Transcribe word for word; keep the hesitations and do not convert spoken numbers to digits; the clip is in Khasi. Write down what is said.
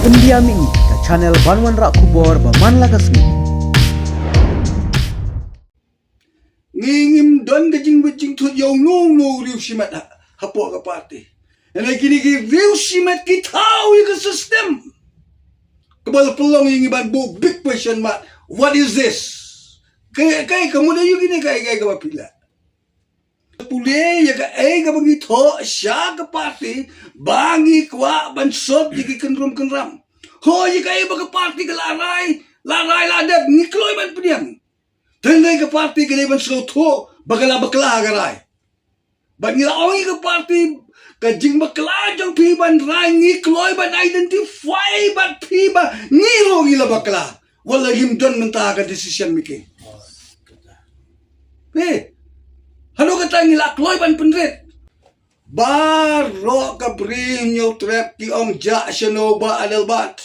Pyndiam ïa ngi ka channel ban wanrah khubor ba man la ka sngi. Ngi ngim don ka jingwit jingthut ïa uno uno u riew shimet ha, hapoh ka party. Hynrei kine ki riew shimet ki thaw ïa ka system. Kaba la pynlong ïa ngi ban buh big question mark. What is this? Kaei, kaei ka mut ïa kine, kaei, kaei kaba phi lah. Pule ïa kaei kaba ngi thoh sha ka party ba ngi kwah ban sot ïa ki kynrum kynram. Hooid, ïa kaei ba ka party ka la rai, la rai la dep, ngi kloi ban pdiang. Tang ïa ka party ka dei ban sngewthuh ba ka la bakla ka rai. Bad ngi la ong ïa ka party, ka jingbakla jong phi ban rai ngi kloi ban identify bad phi ba ngi ruh ngi la bakla. Wat la ngim don mynta ka decision making. Phi, haduh katta ngi la kloi ban pynrit. Baroh ka Bri Hynñiewtrep ki ong jah shano Bah Adelbert.